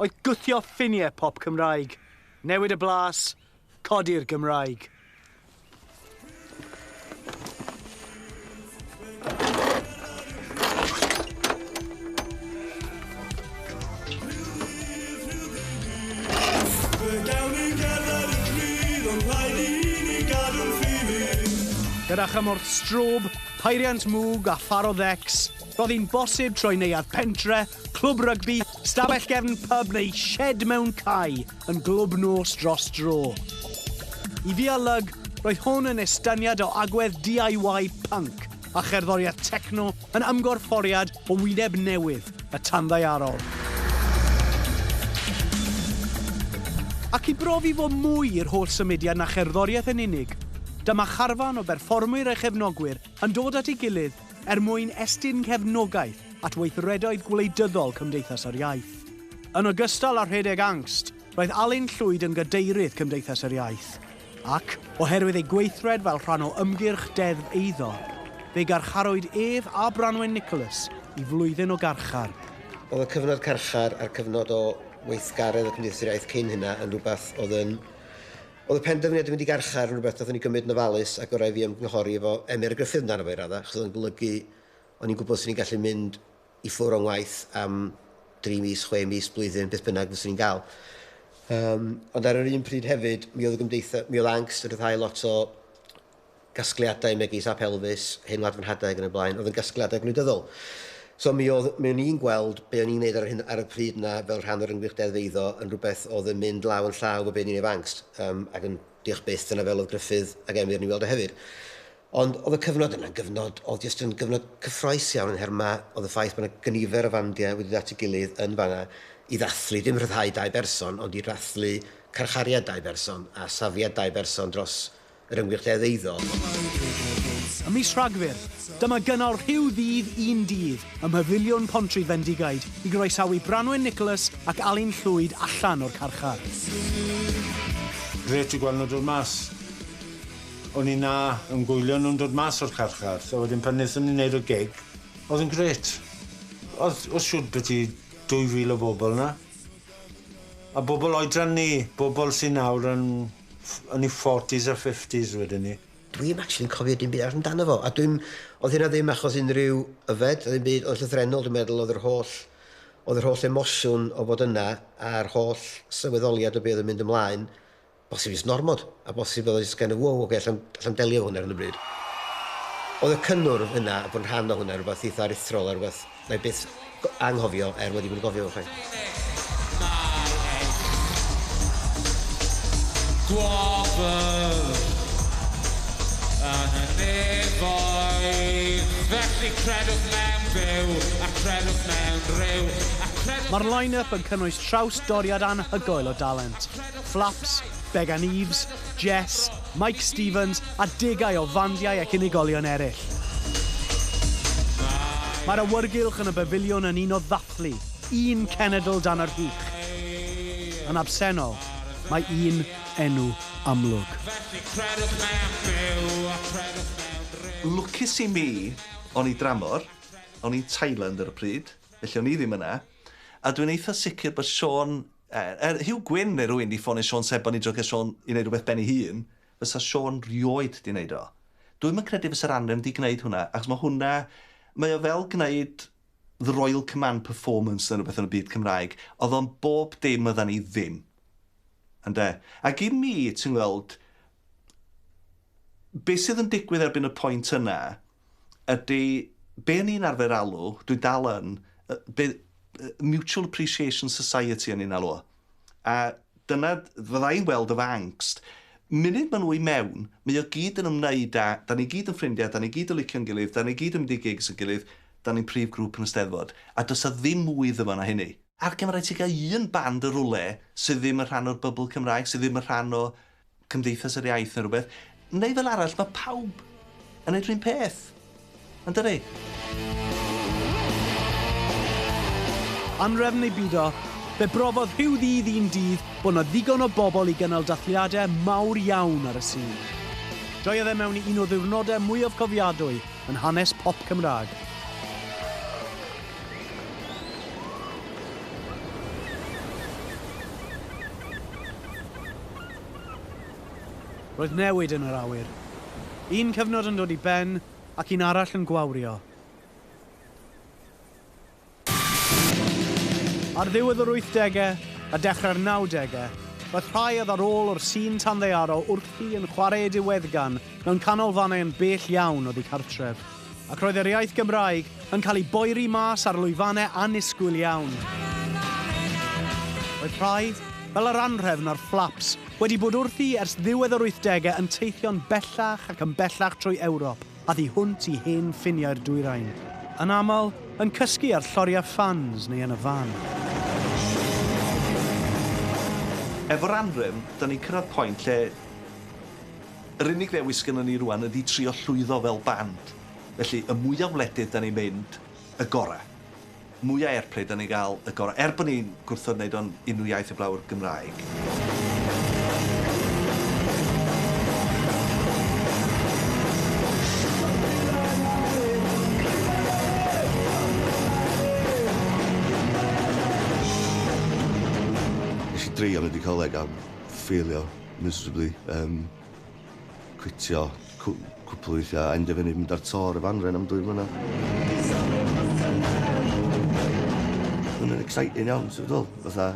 oedd gwthio ffiniau pop Cymraeg. Newid y blas, codi'r Gymraeg. Fe gawn ni gerdded yn rhydd, ond rhaid i ni gadw'n ffydd. Gyda chymorth strobe, peiriant mwg a phar o ddecs, roedd hi'n bosib troi neuadd pentre, clwb rygbi, stafell gefn pub neu shed mewn cae yn glwb nos dros dro. I fi a Lug, roedd hwn yn estyniad o agwedd DIY punk a cherddoriaeth techno yn ymgorfforiad o wyneb newydd, y tanddaearol. Ac i brofi fod mwy i'r holl symudiad na cherddoriaeth yn unig, dyma charfan o berfformwyr a chefnogwyr yn dod at ei gilydd er mwyn estyn cefnogaeth at weithredoedd gwleidyddol Cymdeithas yr Iaith. Yn ogystal â rhedeg Ankst, roedd Alun Llwyd yn gadeirydd Cymdeithas yr Iaith, ac, oherwydd ei gweithred fel rhan o ymgyrch deddf eiddo, fe garcharwyd ef a Branwen Nicholas i flwyddyn o garchar. Oedd y cyfnod carchar a'r cyfnod o weithgaredd y Cymdeithas yr Iaith cyn hynna yn rhywbeth oedd yn... Oedd y penderfyniad i fynd i garchar yn rhywbeth nathon ni gymryd yn ofalus ac o rai fi ymgynghori efo Emyr Griffith amdano fe i radda, achos oedd yn golygu o'n i'n gwybod swn i'n gallu mynd i ffwrdd o'n waith am 3 mis, 6 mis, blwyddyn, beth bynnag fyswn i'n gael. Ond ar yr un pryd hefyd, mi oedd y gymdeitha, mi oedd Ankst yn rhyddhau lot o gasgliadau megis Ap Elvis, Hen Wlad Fy Nhadau ac yn y blaen, oedd yn gasgliadau gwleidyddol. So mi o'n i'n gweld be o'n i'n neud ar y pryd yna fel rhan o'r ymgyrch deddf eiddo yn rhywbeth oedd yn mynd law yn llaw o be o'n i'n efo Ankst. Ac yn diolch byth dyna fel oedd Gruffydd ac Emyr yn ei weld o hefyd. Ond oedd y cyfnod yna'n gyfnod, oedd jyst yn gyfnod cyffrous iawn yn herma, oedd y ffaith bod yna gynifer o fandiau wedi dod at ei gilydd yn fanna i ddathlu, dim rhyddhau dau berson, ond i ddathlu carchariad dau berson a safiad dau berson dros yr ymgyrch deddf eiddo. Ym mis Rhagfyr, dyma gynnal rhyw ddydd un dydd ym Mhafiliwn Pontrhydfendigaid i groesawu Branwen Nicholas ac Alun Llwyd allan o'r carchar. Grêt i gweld nhw dod mas. O'n i na yn gwylio nhw'n dod mas o'r carchar. So wedyn pan wnaethon ni wneud y gig, oedd yn grêt. Oedd siwr byti 2,000 o bobl na. A bobl oedran ni, bobl sy'n nawr yn eu 40s a 50s wedyn ni. Dwi'm actually'n cofio dim byd arall amdano fo. A oedd hynna ddim achos unrhyw yfed, oedd ddim byd, oedd llythrennol, dwi'n meddwl, oedd yr holl emosiwn o fod yna a'r holl sylweddoliad o beth oedd yn mynd ymlaen, bosib jyst normod, a bosib oedd jyst kind of, wow, oce, allan delio efo hwnna ar hyn o bryd. Oedd y cynnwrf yna, a bod yn rhan o hwnna, rhywbeth eitha aruthrol, a rhywbeth, na i byth anghofio, er wedi bod yn gofio fo chwaith. Gwobr yn y nefoedd, felly credwch mewn byw a credwch mewn rhyw. A credwch Mae'r line-up yn cynnwys traws doriad anhygoel o dalent. Flaps, Began Eves, Jess, Mike Stevens a degau o fandiau ac unigolion eraill. Mae'r awyrgylch yn y bafiliwn yn un o ddathlu, un cenedl dan yr rhych. Yn absennol, mae un enw amlwg. Felly credwch mewn byw a credwch mewn rhyw. Lwcus i mi, o'n i dramor, o'n i'n Thailand ar y pryd, felly o'n i ddim yna, a dwi'n eitha sicr bod Siôn, Huw Gwyn neu rhywun di ffonio Siôn Sebon i drio cael Siôn i wneud rhywbeth ben ei hun, fysa Siôn rioed di wneud o. Dwi'm yn credu fysa'r Anrefn di gwneud hwnna, achos mae hwnna, mae o fel gwneud The Royal Command Performance neu rhywbeth yn y byd Cymraeg, oedd o'n bob dim oeddan ni ddim. Ynde? Ac i mi, ti'n gweld, beth sydd yn digwydd erbyn y pwynt yna ydy Be o'n i'n arfer alw, dwi dal yn, be, Mutual Appreciation Society o'n i'n alw o. A dyna, fydda i'n weld y angst. Munud maen nhw i mewn, mae o gyd yn ymwneud â, da ni gyd yn ffrindiau, da ni gyd yn licio'n gilydd, da ni gyd yn mynd i gigs yn gilydd, da ni'n prif grŵp yn y Steddfod. A does 'na ddim mwy iddo fo na hynny. A'r Gymraeg, ti'n cael un band y rwle sydd ddim yn rhan o'r bubble Cymraeg, sydd ddim yn rhan o Cymdeithas yr Iaith neu rhywbeth. Neu fel arall, mae pawb yn neud rhywun peth. Yn dydi? Anrefn neu bido, fe brofodd rhyw ddydd un dydd bod 'na ddigon o bobl i gynnal dathliadau mawr iawn ar y sîn. Joiodd e mewn i un o ddiwrnodau mwyaf cofiadwy yn hanes pop Cymraeg. Roedd newid yn yr awyr. Un cyfnod yn dod i ben ac un arall yn gwawrio. Ar ddiwedd yr 80au a dechrau'r 90au, roedd rhai oedd ar ôl o'r sîn tanddaearol wrthi yn chwarae diweddgan mewn canolfannau yn bell iawn oddi cartref. Ac roedd yr iaith Gymraeg yn cael ei boeri mas ar lwyfannau annisgwyl iawn. Roedd rhai, fel yr Anhrefn a'r Fflaps, wedi bod wrthi ers ddiwedd yr 80au yn teithio'n bellach ac yn bellach trwy Ewrop a thu hwnt i hen ffiniau'r dwyrain. Yn aml, yn cysgu ar lloriau ffans neu yn y fan. Efo'r Anhrefn, da ni'n cyrraedd pwynt lle yr unig ddewis gynnon ni rwan ydy trio llwyddo fel band. Felly, y mwyaf wledydd da ni'n mynd, y gorau. Mwyaf airplay da ni'n gael, y gorau. Er bod ni'n gwrthod wneud o'n unrhyw iaith heblaw'r Gymraeg. Nes i drio mynd i coleg a ffeilio miserably. Cwitio cwpl o weithiau a endio fyny mynd ar tour efo Anhrefn am 2 mlynedd. Mae'n exciting iawn, ti'n meddwl? Fatha,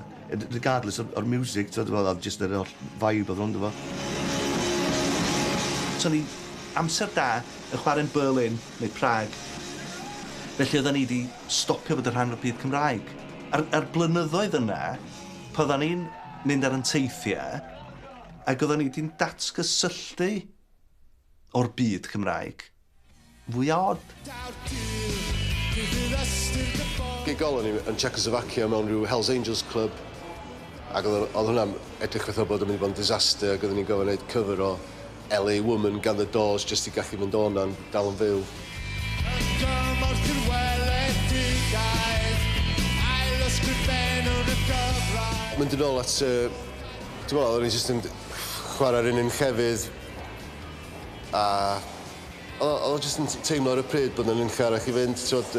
regardless o'r music, ti'n meddwl, just yr holl vibe oedd rownd efo. So ni amser da yn chwarae'n Berlin neu Prague. Felly oedden ni wedi stopio bod yn rhan o'r byd Cymraeg. Ar blynyddoedd yna, pan oedden ni'n mynd ar yn teithiau, ac oedden ni wedi'n datgysylltu o'r byd Cymraeg. Fwy odd. Gig ola ni yn Czechoslovakia mewn rhyw Hells Angels Club. Ac oedd hwnna'n edrych fatha bod yn mynd i bod yn disaster, ac oedden ni'n gorfod gwneud cover o LA Woman gan The Doors just i gallu mynd o'n na'n dal yn fyw. Gymorth i'r weledigaeth, ail ysgrifennwn y gyfraith. Mynd yn ôl at... Dwi'n meddwl, oedden ni jyst yn chwarae'r un llefydd a oedd o jyst yn teimlo ar y pryd bod yn unlle arall i fynd, t'wod,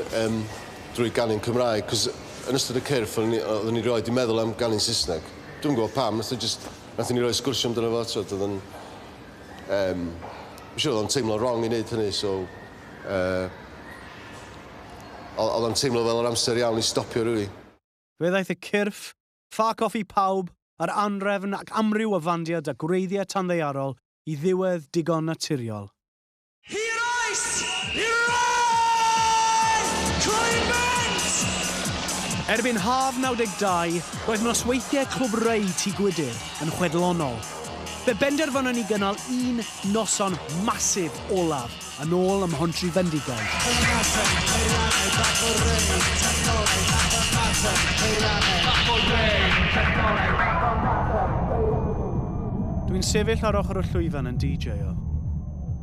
drwy ganu'n Cymraeg, cos yn ystod y Cyrff, oedden ni roed i meddwl am ganu'n Saesneg. Dwi'n gwybod pam, nath ni roi sgwrsio amdano fo, t'wod, oedd yn... Dwi'n siŵr oedd o'n teimlo wrong i wneud hynny, so... Oedd o'n teimlo fel yr amser iawn i stopio, really. Fe ddaeth y Cyrff, Ffa Coffi Pawb, a'r Anhrefn ac amryw o fandiau a gwreiddiau tanddaearol i ddiwedd digon naturiol. Hir oes! Hir oes! Clwyment! Erbyn haf 92, roedd nosweithiau Clwb Rei Tŷ Gwydyr yn chwedlonol. Fe benderfynon ni gynnal un noson masif olaf yn ôl ym Mhontrhydfendigaid. Peiriannau bach o rei, technoleg, peiriannau bach o rei, technoleg. Dwi'n sefyll ar ochr y llwyfan yn DJ o.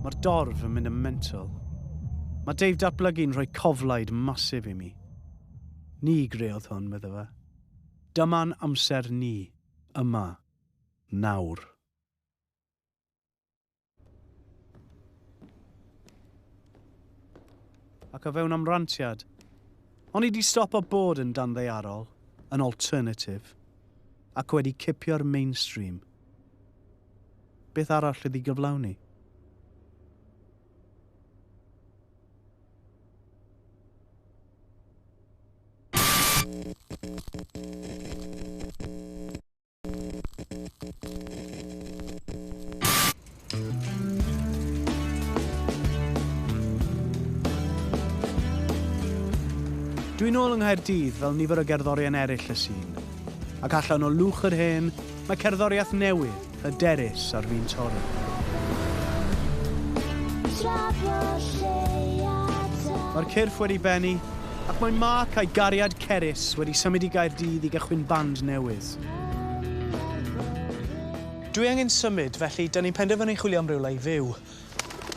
Mae'r dorf yn mynd yn mental. Mae Dave Datblygu'n rhoi coflaid masif i mi. Ni greodd hwn, medda fe. Dyma'n amser ni, yma, nawr. Ac o fewn amrantiad, o'n i di stopo bod yn danddaearol, yn alternative, ac wedi cipio'r mainstream. Beth arall iddi gyflawni? Dwi'n ôl yng Nghaerdydd fel nifer o gerddorion eraill y sîn. Ac allan o lwch yr hen, mae cerddoriaeth newydd, hyderus ar fin torri. Mae'r Cyrff wedi bennu, ac mae Mark a'i gariad Cerys wedi symud i Gaerdydd i gychwyn band newydd. Dwi angen symud, felly 'dan ni'n penderfynu chwilio am rywle i fyw.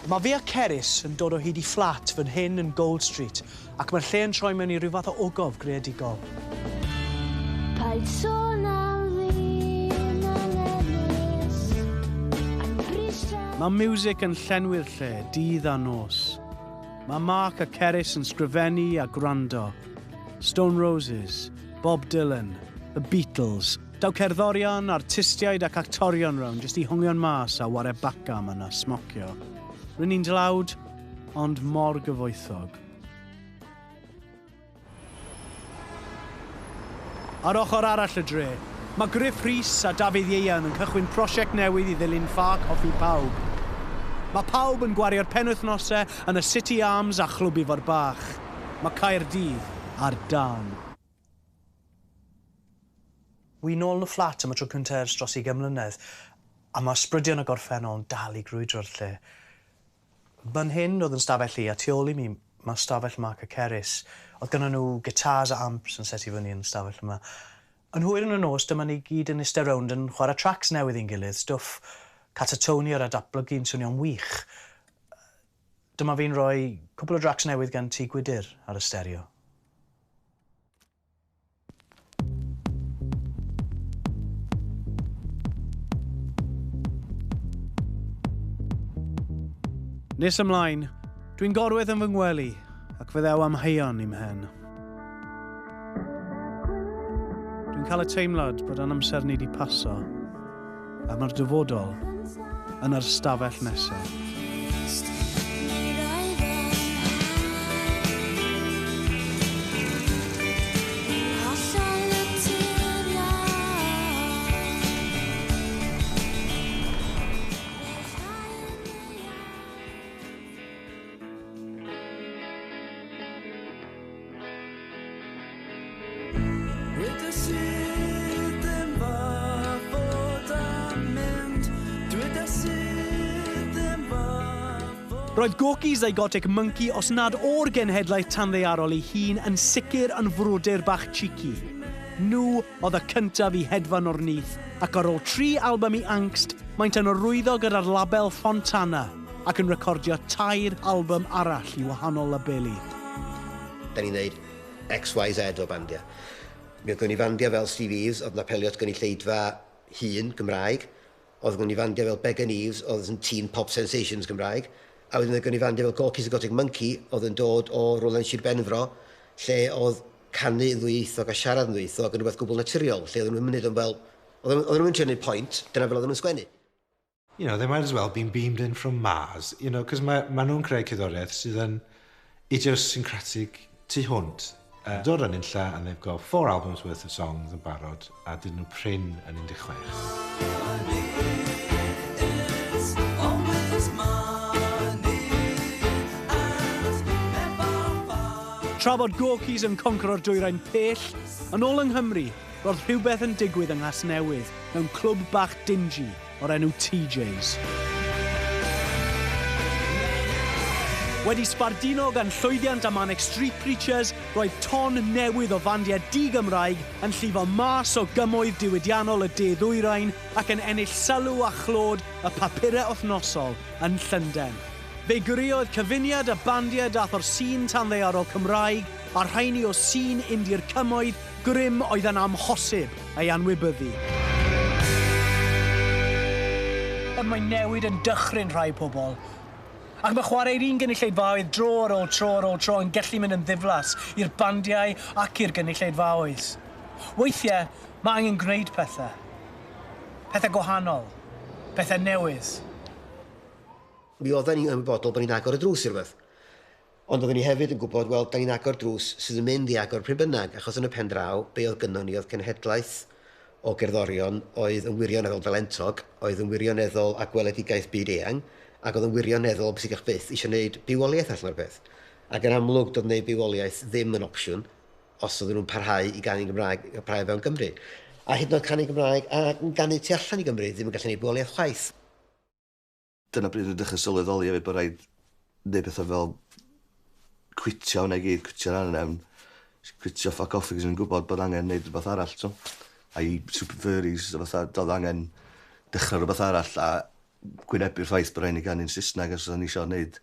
Mae fi a Cerys yn dod o hyd i fflat fan hyn yn Gold Street, ac mae'r lle yn troi mewn i ryw fath o ogof greadigol. Paid sôn am ddyn yn ennill. Mae miwsig yn llenwi'r lle, dydd a nos. Mae Mark a Cerys yn sgrifennu a gwrando. Stone Roses, Bob Dylan, The Beatles. Daw cerddorion, artistiaid ac actorion rownd jyst i hongian mas a ware backgammon a smocio. Rŷn ni'n dlawd, ond mor gyfoethog. Ar ochr arall y dre, mae Gruff Rhys a Dafydd Ieuan yn cychwyn prosiect newydd i ddilyn ffa coffi pawb. Mae pawb yn gwario'r penwythnosau yn y City Arms a Chlwb Ifor Bach. Mae Caerdydd ar dân. Wi nôl yn y fflat am y tro cyntaf ers dros 20 mlynedd, a mae ysbrydion y gorffennol yn dal i grwydro'r lle. Fan hyn oedd yn stafell i, a tu ôl i mi mae stafell Mark a Cerys. Oedd gynnon nhw gitars a amps yn set i fyny yn y stafell yma. Yn hwyr yn y nos, dyma ni gyd yn eistedd rownd yn chwarae tracks newydd i'n gilydd, stwff Catatonia a Datblygu'n swnio'n wych. Dyma fi'n rhoi cwpl o dracs newydd gan Tŷ Gwydr ar y stereo. Nes ymlaen, dwi'n gorwedd yn fy ngwely ac fe ddew amheuon i'm mhen. Dwi'n cael y teimlad bod yn amser ni wedi paso, a mae'r dyfodol yn yr stafell nesaf. Roedd Gorky Zygotic Mynci, os nad o'r genhedlaeth tanddaearol ei hun, yn sicr yn frodyr bach cheeky. Nhw oedd y cyntaf i hedfan o'r nyth, ac ar ôl tri album i Ankst, maent yn arwyddo gyda'r label Fontana ac yn recordio tair album arall i wahanol labeli. Da ni'n neud X, Y, Z o bandiau. Mi oedd gen i fandiau fel Steve Eaves, oedd yn apelio at gynulleidfa hŷn Gymraeg. Oedd gen i fandiau fel Began Eves, oedd yn teen pop sensations Gymraeg. A wedyn oedd gen i fandiau fel Gorky's Zygotic Mynci, oedd yn dod o rywle yn Sir Benfro, lle oedd canu yn ddwyieithog a siarad yn ddwyieithog yn rhywbeth gwbl naturiol, lle oedden nhw'n mynd yn fel... Oedden nhw'n trio gwneud point, dyna fel oedden nhw'n sgwennu. They might as well been beamed in from Mars, cos ma nhw'n creu cerddoriaeth sydd yn idiosyncratic tu hwnt. Dod yn unlla, and they've got 4 albums worth of songs yn barod, a dyn nhw prin yn 16. Tra bod Gorky's yn concro'r dwyrain pell, yn ôl yng Nghymru, roedd rhywbeth yn digwydd yng Nghasnewydd mewn clwb bach dingy o'r enw TJ's. Wedi sbarduno gan llwyddiant a Manic Street Preachers, roedd ton newydd o fandiau di-Gymraeg yn llifo mas o gymoedd diwydiannol y De Ddwyrain ac yn ennill sylw a chlod y papurau wythnosol yn Llundain. Fe greodd cyfuniad y bandiau dath o'r sîn tanddaearol Cymraeg a rheini o sîn indi'r cymoedd grym oedd yn amhosib ei anwybyddu. Ond mae newid yn dychryn rhai pobl. Ac mae chwarae'r un gynulleidfaoedd dro ar ôl tro ar ôl tro yn gallu mynd yn ddiflas i'r bandiau ac i'r gynulleidfaoedd. Weithiau, mae angen gwneud pethau. Pethau gwahanol. Pethau newydd. Mi oedden ni'n ymwybodol bod ni'n agor y drws i rywbeth. Ond oedden ni hefyd yn gwybod, wel, da ni'n agor drws sydd yn mynd i agor pryd bynnag, achos yn y pen draw, be oedd gynnon ni oedd cenhedlaeth o gerddorion oedd yn wirioneddol dalentog, oedd yn wirioneddol a gweledigaeth byd eang, ac oedd yn wirioneddol bwysicach byth eisiau gwneud bywoliaeth allan o'r peth. Ac yn amlwg, doedd wneud bywoliaeth ddim yn opsiwn. os oedden nhw'n parhau i ganu'n Gymraeg a parhau fewn Gymru. A hyd yn oed canu Gymraeg a ganu tu allan i Gymru ddim yn gallu gwneud bywoliaeth chwaith. Dyna bryd yn dechrau sylweddoli hefyd bod rhaid neud pethau fel cwitio hwnna i gyd, cwitio'r Anhrefn, cwitio Fuck Off, ac yn gwybod bod angen neud rhywbeth arall, so. A i Super Furries, a fatha, doedd angen dechrau rhywbeth arall a gwynebu'r ffaith bod rhaid ni ganu'n Saesneg os oedden ni eisiau gwneud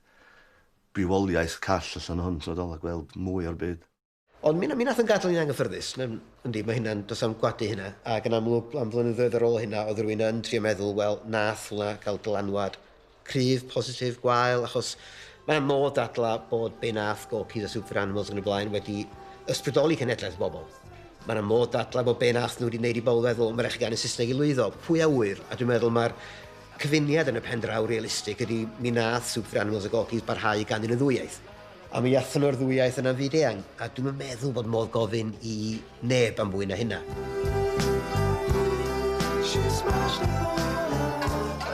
bywoliaeth call allan o hwn, ti'n meddwl, a gweld mwy o'r byd. Ond mi nath yn gadael ni'n anghyffyrddus. Yndi, mae hynna'n, does am gwadu hynna. Ac yn amlwg, am flynyddoedd ar ôl hynna, oedd rhywun yn trio meddwl, wel, nath hwnna cael dylanwad cryf, positif, gwael, achos mae'n modd dadla bod be nath Gorky's a Soup for Animals yn y blaen wedi ysbrydoli cenhedlaeth o bobl. Mae'n modd dadla bod be nath nhw wedi gwneud i bobl feddwl, mae'n rhaid chi ganu'n Saesneg i lwyddo. Pwy a ŵyr? A dwi'n meddwl mae'r cyfuniad yn y pen draw realistig ydy mi nath Soup for Animals a Gorky's barhau i ganu'n y ddwy iaith. A mi athon nhw'r ddwy iaith yna'n fyd eang. A dwi'n meddwl bod modd gofyn i neb am fwy na hynna.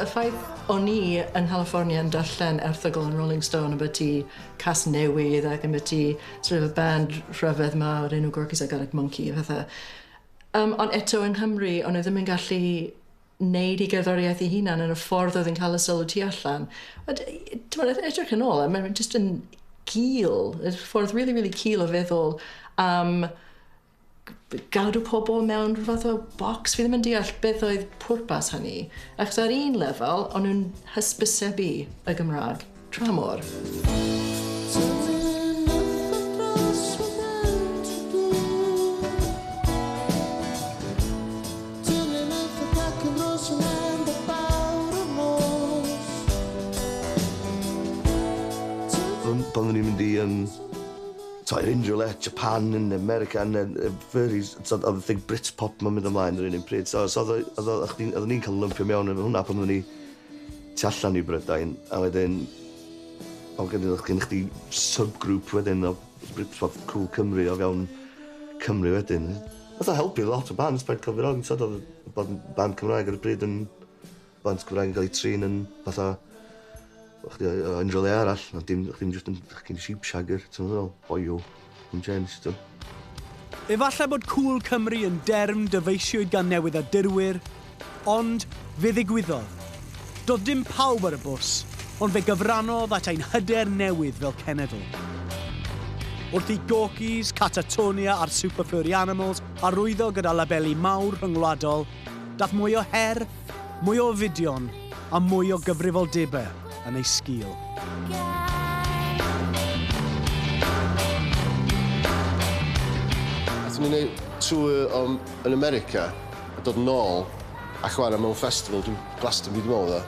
Y ffaith o'n i yn California yn darllen erthygl yn Rolling Stone ambyti Casnewydd ac ambyti sort of y band rhyfedd ma o'r enw Gorky's Zygotic Mynci a pethau. Ond eto yng Nghymru, o'n nhw ddim yn gallu wneud i gerddoriaeth ei hunan yn y ffordd oedd yn cael y sylw tu allan. A ti'n edrych yn ôl, mae'n just yn gul, y ffordd really, really cul o feddwl am gadw pobl mewn rhyw fath o box. Fi ddim yn deall beth oedd pwrpas hynny. Achos ar un lefel, o'n nhw'n hysbysebu y Gymraeg tramor. Pan oedden ni'n mynd i unrhyw le, Japan yn America yn y furries, so, oedd y thing Britpop ma'n mynd ymlaen yr un un pryd. So oedden ni'n cael lumpio mewn yn hwnna pan oedden ni tu allan i Brydain, a wedyn, oedd gen chdi subgroup wedyn o Britpop Cool Cymru o fewn Cymru wedyn. Nath o helpu lot o bands, paid cofio wrong, so oedd bod band Cymraeg ar y pryd yn bands Cymraeg yn cael eu trin yn fatha chdi o unrhyw le arall, na dim, chdi'n just yn fucking sheep shagger, ti'n meddwl, boyo, yn change, ti'n. Efallai bod Cool Cymru yn derm dyfeisiwyd gan newyddiadurwyr, ond fe ddigwyddodd. Doedd dim pawb ar y bws, ond fe gyfrannodd at ein hyder newydd fel cenedl. Wrth i Gorky's, Catatonia a'r Super Furry Animals arwyddo gyda labeli mawr rhyngwladol, dath mwy o her, mwy o fidion a mwy o gyfrifoldebau yn ei sgil. Athon ni wneud tour yn America a dod nôl a chwarae mewn festival, dwi'n Glastonbury dwi'n meddwl,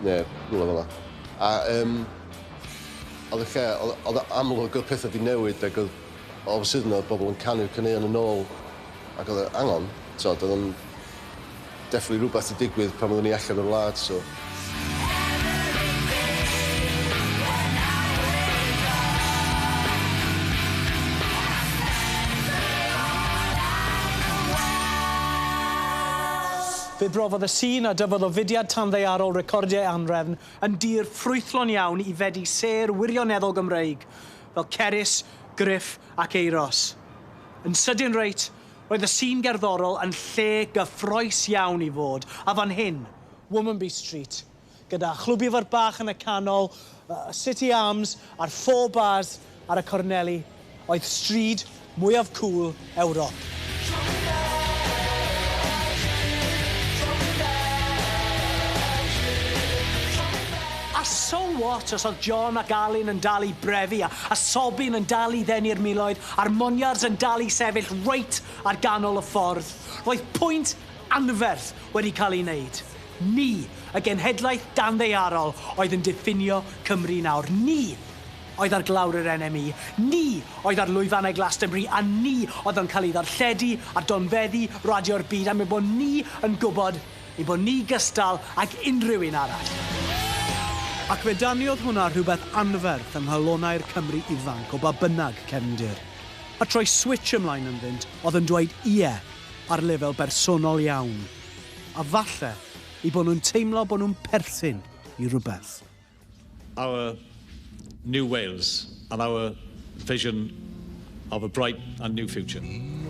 neu rhywle fel 'na. A oedd y lle, oedd amlwg oedd pethau wedi newid ac oedd all of a sudden oedd bobl yn canu caneuon yn ôl ac oedd hang on, so, oedd o'n definitely rhywbeth i digwydd pan oeddwn ni allan o'r wlad, so. Fe brofodd y sîn a dyfodd o fudiad tanddaearol recordiau Anhrefn yn dir ffrwythlon iawn i fedi sêr wirioneddol Gymreig, fel Cerys, Gruff ac Euros. Yn sydyn reit, roedd y sîn gerddorol yn lle gyffrous iawn i fod, a fan hyn, Womanby Street, gyda chlwb Ifor Bach yn y canol, City Arms a'r Four Bars ar y corneli, oedd stryd mwyaf cool Ewrop. A so what os oedd John ac Alun yn dal i brefu a Sobin yn dal i ddenu'r miloedd a'r Moniards yn dal i sefyll reit ar ganol y ffordd. Roedd pwynt anferth wedi cael ei wneud. Ni, y genhedlaeth danddaearol, oedd yn diffinio Cymru nawr. Ni oedd ar glawr yr NME. Ni oedd ar lwyfannau Glastonbury a ni oedd yn cael ei ddarlledu ar donfeddi radio'r byd am ei bod ni yn gwybod ei bod ni gystal ag unrhyw un arall. Ac fe daniodd hwnna rhywbeth anferth yng nghalonnau'r Cymru ifanc o ba bynnag cefndir. A troi switch ymlaen ynddynt oedd yn dweud ie ar lefel bersonol iawn. A falle i bod nhw'n teimlo bod nhw'n perthyn i rhywbeth. Our new Wales and our vision of a bright and new future.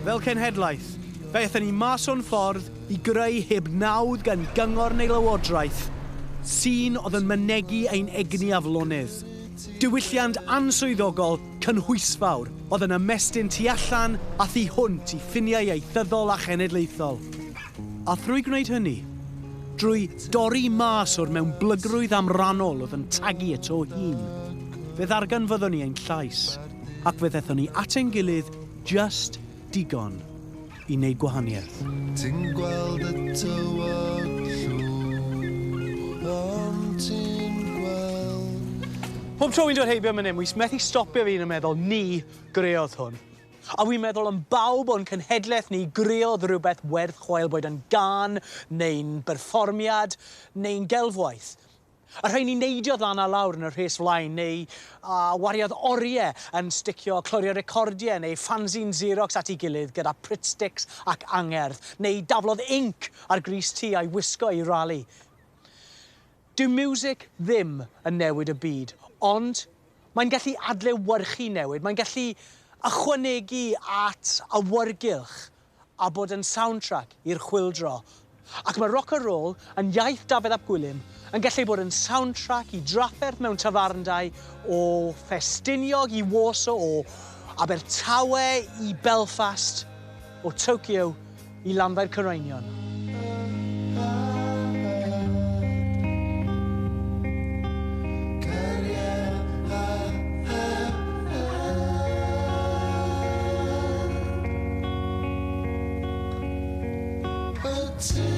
Fel cenhedlaeth, fe aethon ni mas o'n ffordd i greu heb nawdd gan gyngor neu lywodraeth, sîn oedd yn mynegi ein egni aflonydd. Diwylliant answyddogol cynhwysfawr oedd yn ymestyn tu allan a thu hwnt i ffiniau ieithyddol a chenedlaethol. A thrwy gwneud hynny, drwy dorri mas o'r mewnblygrwydd amrannol oedd yn tagu y to hun, fe ddarganfyddwn ni ein llais, ac fe ddethon ni at ein gilydd just digon i wneud gwahaniaeth. Ti'n gweld y tywod llwch, ond ti'n gweld. Pob tro fi'n dod heibio fan hyn, wi methu stopio fi yn meddwl, ni greodd hwn. A wi'n meddwl am bawb o'n cenhedlaeth ni greodd rhywbeth werth chweil, boed yn gân, neu'n berfformiad, neu'n gelfwaith. A rhai ni neidiodd lan a lawr yn y rhes flaen, neu a wariodd oriau yn sticio clorio recordiau neu fanzine Xerox at ei gilydd gyda Pritt Sticks ac angerdd, neu daflodd inc ar grys T a'i wisgo i rali. Dyw music ddim yn newid y byd, ond mae'n gallu adlewyrchu newid, mae'n gallu ychwanegu at awyrgylch a bod yn soundtrack i'r chwyldro. Ac mae rock and roll yn iaith Dafydd ap Gwilym yn gallu bod yn soundtrack i drafferth mewn tafarndai o Ffestiniog i Warsaw, o Abertawe i Belfast, o Tokyo i Lanfair Caereinion. Y